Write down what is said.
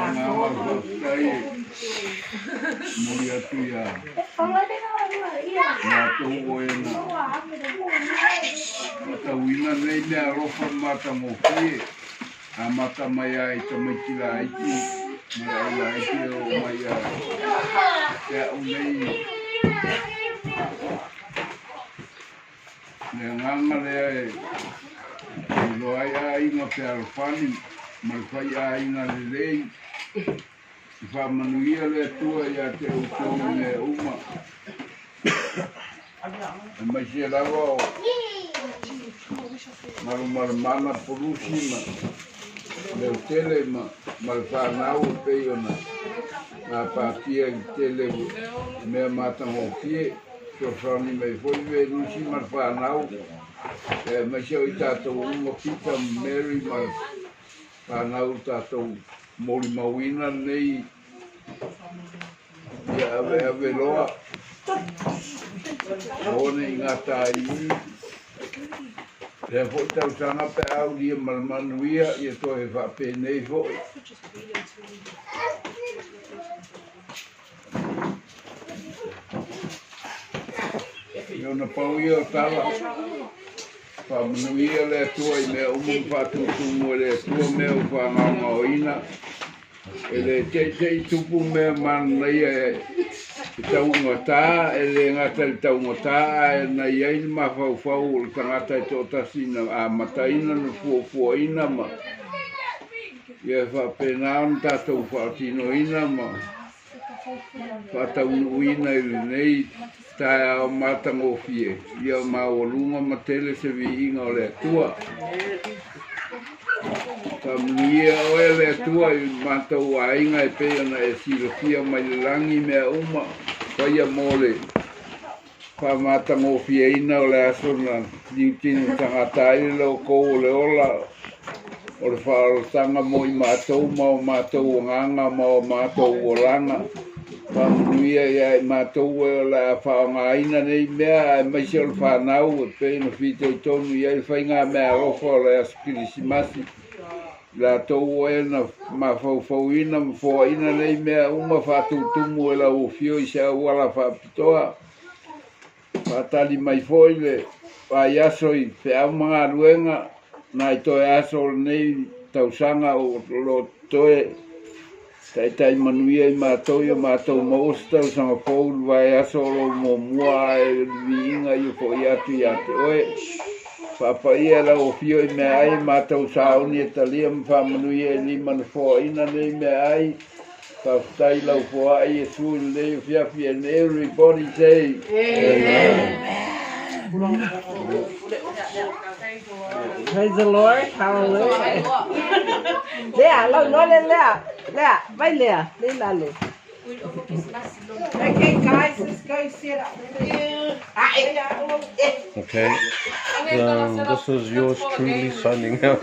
agaga o le faafetai e momoli atu iā latou o e na matauina lenei meaalofa ma matagofie, amata mai lava i tamaiti laiti ma le ailaiti e oo mai ia te au nei. Le agaga lea e iloa ai aiga fealofani ma le faiaiga lelei. I faamanuia le Atua ia te outou i mea uma, aemaise lava o Galumalemana Pulusi ma Leutele ma le fanau e pei ona gapatia i le tele o mea matagofie. Fesoasoani mai foi Venusi ma le fanau, aemaise o i tatou uma Peter ma Mary ma le fanau o tatou molimauina lenei ia aveave loa aua ne i gata ai i i. Lea foi tausaga pe a aulia ma le manuia ia toe faapenei foi. Ia ona pau ia o tala. Faamanuia le Atua i mea uma ma faatutumu e le Atua mea ua faagaogaoina. E le teitei tupu mea manaia e taugata, e le gata i le taugata ae na i ai le mafaufau o le tagata e toatasi na amataina na fuafuaina ma ia faapena ona tatou faatinoina ma faataunuuina i lenei taeao matagofie, ia maualuga ma tele se viiga o le Atua. Faamanuia oe le Atua i matou aiga e pei ona e silafia mai le lagi mea uma, faia mo le faamatagofieina o le aso na liutino tagata ai le lokou o le ola o le faaolataga mo i matou ma o matou agaga ma o matou olaga. Faamanuia ia i matou e o le a faaaogaina nei mea aemaise o le fanau e pei ona fitoitonu i ai le faigameaalofa o le aso Kerisimasi. I latou o e na mafaufauina ma foaina nei mea uma faatutumu e lau afio i se auala faapitoa. Faatali mai foi le vaiaso i feau ma galuega, nai toe aso o lenei tausaga o lo o toe taitai manuia i matou ia matou maua se tausaga fou i le vaiaso o lo o muamua ae o le viiga ia foi atu ia te oe. Faapaia e lau afio i meaai e matou sauni e talia ma faamanuia i lima na foaina nei meaai. Faafetai lau foai Iesu i lenei afiafi and everybody say Amen. Praise the Lord. Hallelujah. Lea, lau loa le lea. Lea, vai lea. Le lalo. Okay, guys, let's go set up. Okay. This is yours truly signing out.